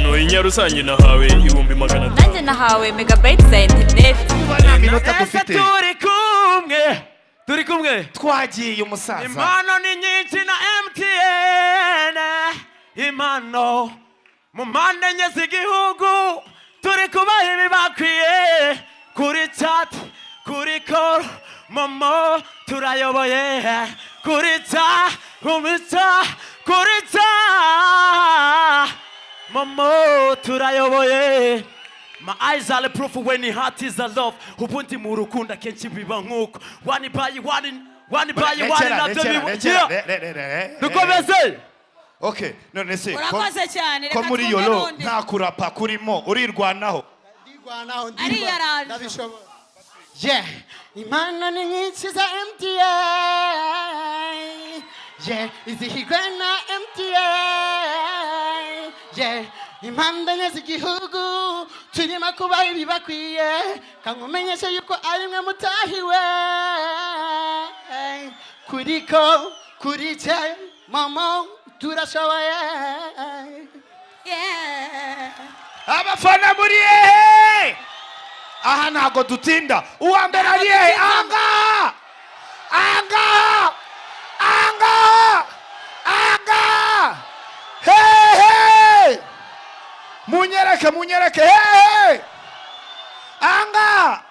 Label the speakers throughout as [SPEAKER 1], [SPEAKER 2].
[SPEAKER 1] Ntuye Nyarusange, nahawe 500,000.
[SPEAKER 2] Nanjye nahawe megabyte za interineti.
[SPEAKER 3] Nta minota dufite.
[SPEAKER 4] Turi kumwe, turi kumwe.
[SPEAKER 3] Twagiye, umusaza.
[SPEAKER 4] Impano ni nyinshi na MTN, impano mu mpande enye z'igihugu. Turi kubaha ibibakwiye kuri chat, kuri call, MoMo. Turayoboye kuri chat, kuri chat, kuri chat, MoMo, turayoboye. My eyes are the proof when the heart is a love. Ubundi mu rukundo akenshi biba nk'uko one by one, one by one.
[SPEAKER 3] Rekera,
[SPEAKER 4] Nabyo
[SPEAKER 3] rekera,
[SPEAKER 4] biba.
[SPEAKER 3] rekera,
[SPEAKER 4] Yeah. Dukomeze.
[SPEAKER 3] Okay, none se
[SPEAKER 5] Urakoze cyane.
[SPEAKER 3] ko
[SPEAKER 5] Reka
[SPEAKER 3] muri
[SPEAKER 5] twumve
[SPEAKER 3] yolo
[SPEAKER 5] n'undi.
[SPEAKER 3] nta kurapa kurimo, urirwanaho?
[SPEAKER 6] Ndirwanaho.
[SPEAKER 5] Ariyaranje.
[SPEAKER 6] Ndabishobora. Yeah, impano ni nyinshi za MTN. Yeah, izihirwe na MTN. Yeah, impande enye z'igihugu turimo kubaha ibibakwiye. Kankumenyeshe yuko ari mwe mutahiwe kuri ko kuri cye MoMo, turashoboye.
[SPEAKER 5] Yeah.
[SPEAKER 3] Abafana muri hehe? Aha ntabwo dutinda. Uwa mbere ari hehe? Ahangaha, ahangaha, ahangaha, ahangaha, hehe? Munyereke, munyereke hehe? Ahangaha,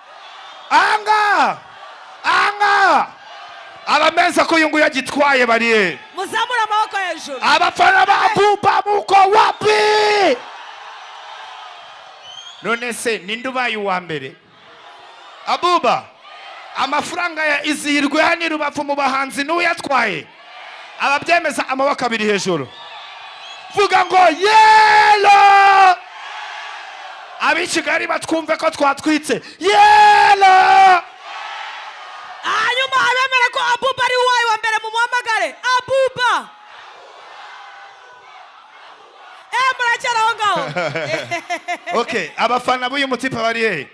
[SPEAKER 3] ahangaha, ahangaha. Abameza ko uyu nguyu agitwaye bari he?
[SPEAKER 5] Muzamure amaboko hejuru.
[SPEAKER 3] Abafana ba Buba muko wapi? None se ninde ubaye uwa mbere? Abuba, amafaranga ya Izihirwe hano i Rubavu mu bahanzi n'uyatwaye. Ababyemeza, amaboko abiri hejuru, vuga ngo yelo. Ab'i Kigali batwumve ko twatwitse. Yelo!
[SPEAKER 5] Hanyuma abemera ko Abuba ari uwawe wa mbere, mumuhamagare Abuba. Muracyari aho ngaho?
[SPEAKER 3] Okay, abafana b'uyu mutipe bari hehe?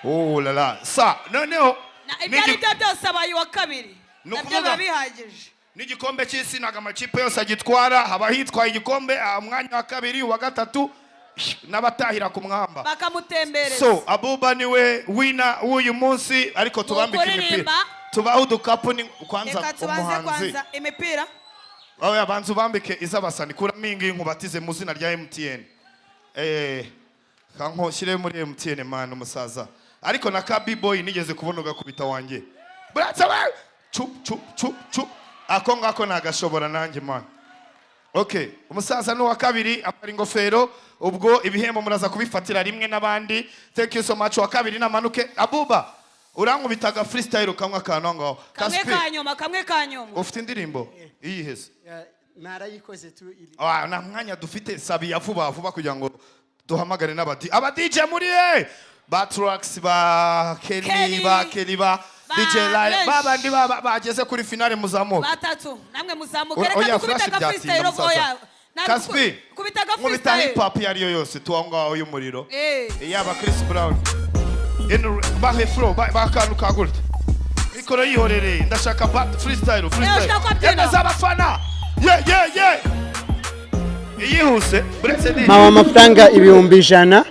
[SPEAKER 3] Oh la la, sa noneho
[SPEAKER 5] Ibyo ari byo byose abaye uwa kabiri.
[SPEAKER 3] Ni
[SPEAKER 5] Nabyo
[SPEAKER 3] ukuvuga
[SPEAKER 5] biba bihagije.
[SPEAKER 3] N'igikombe cy'isi ntabwo amakipe yose agitwara, haba hitwaye igikombe, umwanya wa kabiri, uwa gatatu n'abatahira ku mwamba.
[SPEAKER 5] Bakamutembereza.
[SPEAKER 3] So Abuba niwe winner w'uyu munsi, ariko tubambike imipira.
[SPEAKER 5] Kuririmba.
[SPEAKER 3] Tubahe udukapu ni kwanza.
[SPEAKER 5] Reka tubanze
[SPEAKER 3] Umuhanzi
[SPEAKER 5] kwanza imipira.
[SPEAKER 3] Oya, banza ubambike iz'abasani. Kuramo iyi ngiyi nkubatize mu zina rya MTN. Kankoshyire muri MTN man, umusaza. Ariko na ka B-boy nigeze kubona ugakubita wanjye. Buratse we! Chup chup chup chup. Ako ngako nagashobora nanjye, man. Okay, umusaza ni uwa kabiri, ambara ingofero, ubwo ibihembo muraza kubifatira rimwe n'abandi. Thank you so much. Uwa kabiri namanuke. Abuba, urankubitaga freestyle kamwe akantu aho ngaho.
[SPEAKER 5] Kamwe
[SPEAKER 3] Kaspi,
[SPEAKER 5] ka nyuma, kamwe ka nyuma.
[SPEAKER 3] ufite indirimbo? Iyiheze?
[SPEAKER 6] Narayikoze tu iri.
[SPEAKER 3] Ah, nta mwanya dufite, sabiya vuba vuba kugira ngo duhamagare n'abadi aba DJ muri he, ba Trax, ba Kenny,
[SPEAKER 5] Kenny.
[SPEAKER 3] ba Kenny, ba
[SPEAKER 5] Ba
[SPEAKER 3] DJ Lion,
[SPEAKER 5] benshi.
[SPEAKER 3] ba bandi bageze kuri finale, muzamuke.
[SPEAKER 5] Batatu namwe muzamuke.
[SPEAKER 3] Oya,
[SPEAKER 5] Reka
[SPEAKER 3] oya,
[SPEAKER 5] dukubite
[SPEAKER 3] flash
[SPEAKER 5] aga
[SPEAKER 3] byatinda,
[SPEAKER 5] freestyle.
[SPEAKER 3] musaza.
[SPEAKER 5] Oya.
[SPEAKER 3] Kaspi,
[SPEAKER 5] Kubita aga
[SPEAKER 3] nkubita
[SPEAKER 5] freestyle.
[SPEAKER 3] hip hop iyo ariyo yose tu aho ngaho y'umuriro. Yaba Chris Brown. Bahe flow, bakantu kagurutse. Mikoro yihorereye, ndashaka freestyle, freestyle.
[SPEAKER 5] Ushaka ko abyina?
[SPEAKER 3] Yemeza abafana. Yeah, yeah, yeah. Iyihuse, buretse ni
[SPEAKER 6] Mpawe amafaranga 100,000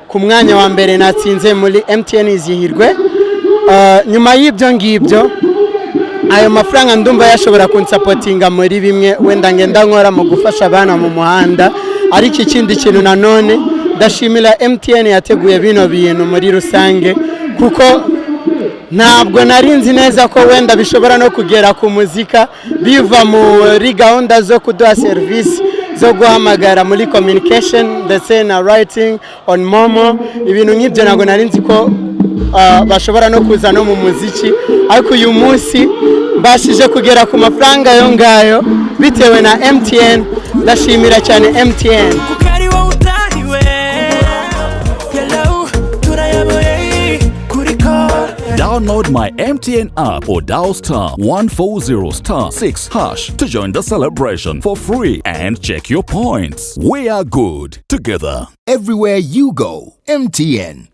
[SPEAKER 6] ku mwanya wa mbere natsinze muri MTN Izihirwe. Nyuma y'ibyo ngibyo, ayo mafaranga ndumva yashobora kunsupportinga muri bimwe wenda ngenda nkora mu gufasha abana mu muhanda. Ariko ikindi kintu nanone, ndashimira MTN yateguye bino bintu muri rusange, kuko ntabwo nari nzi neza ko wenda bishobora no kugera ku muzika, biva muri gahunda zo kuduha serivisi zo guhamagara muri communication ndetse na writing on MoMo, ibintu nk'ibyo. Ntabwo nari nzi ko bashobora no kuza no mu muziki, ariko uyu munsi mbashije kugera ku mafaranga ayo ngayo bitewe na MTN. Ndashimira cyane MTN.
[SPEAKER 7] Kuko ari wowe utahiwe. Hello, turayoboye kuri call.
[SPEAKER 8] Download my MTN app or dial *140*6# to join the celebration for free and check your points. We are good together.
[SPEAKER 9] Everywhere you go, MTN.